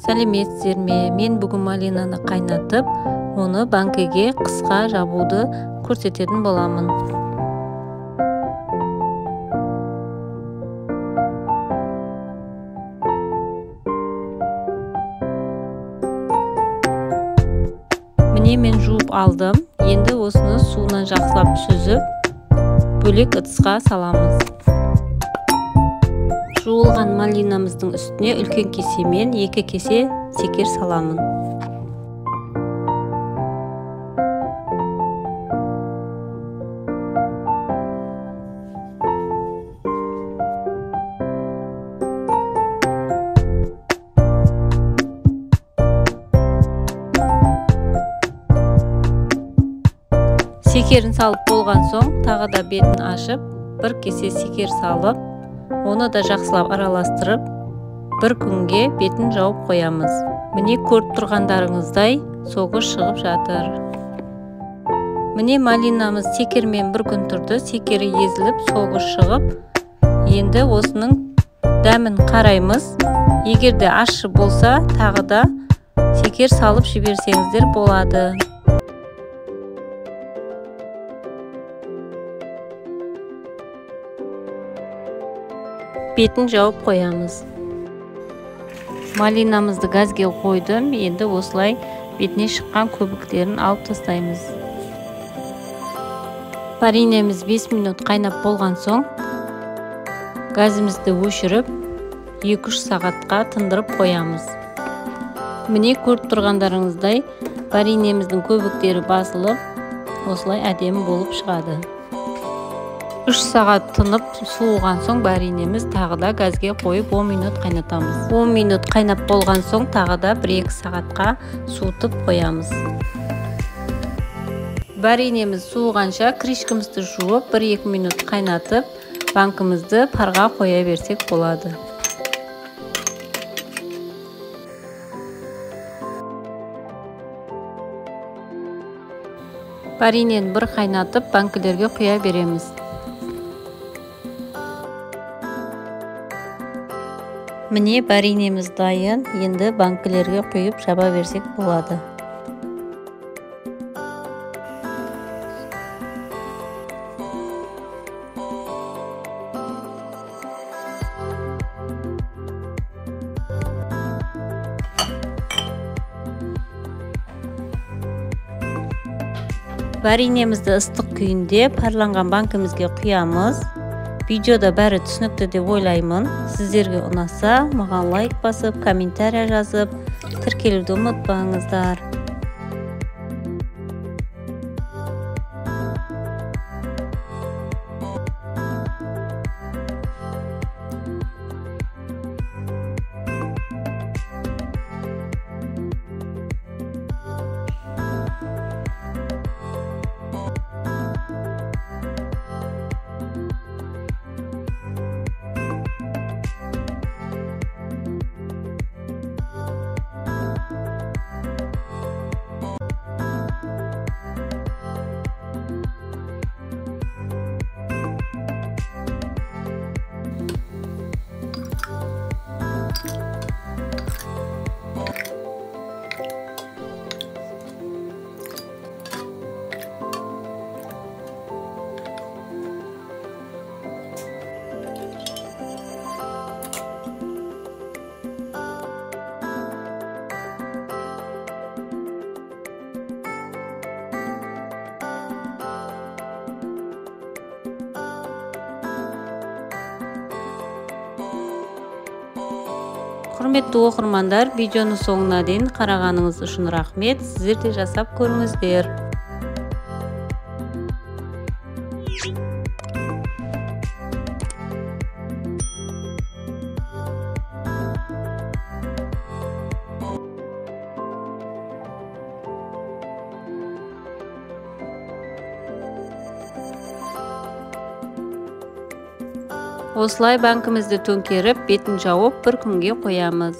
Сәлеметсіздер ме? Мен бүгін малинаны қайнатып, оны банкіге қысқа жабуды көрсететін боламын. Міне мен жуып алдым. Енді осыны суынан жақсылап сүзіп, бөлек ыдысқа саламыз. Жуылған малинамыздың үстіне үлкен кесемен 2 кесе секер саламын. Секерін салып болған соң, тағы да бетін ашып, бір кесе секер салып, оны да жақсылап араластырып, бір күнге бетін жауып қоямыз. Міне көріп тұрғандарыңыздай согы шығып жатыр. Міне малинамыз секермен бір күн тұрды, секері езіліп, согы шығып, енді осының дәмін қараймыз. Егер де ащы болса, тағы да секер салып жіберсеңіздер болады. Бетін жауып қоямыз. Малинамызды газге қойдым. Енді осылай бетіне шыққан көбіктерін алып тастаймыз. Вареньеміз 5 минут қайнап болған соң, газымызды өшіріп, 2-3 сағатқа тындырып қоямыз. Міне көріп тұрғандарыңыздай, вареньеміздің көбіктері басылып, осылай әдемі болып шығады. 3 сағат тынып суыған соң вареньеміз тағы да газге қойып 10 минут қайнатамыз. 10 минут қайнап болған соң тағы да 1-2 сағатқа суытып қоямыз. Вареньеміз суығанша крышкамызды жуып 1-2 минут қайнатып, банкімізді парға қоя берсек болады. Вареньені бір қайнатып банкілерге құя береміз. Міне вареньеміз дайын, енді банкілерге құйып жаба берсек болады. Вареньемізді ыстық күйінде парланған банкімізге құямыз. Видеода бәрі түсінікті деп ойлаймын. Сіздерге ұнаса, маған лайк басып, комментария жазып, тіркелуді ұмытпаңыздар. Құрметті оқырмандар, видеоны соңына дейін қарағаныңыз үшін рахмет. Сіздер де жасап көріңіздер. Осылай банкімізді төңкеріп, бетін жауып бір күнге қоямыз.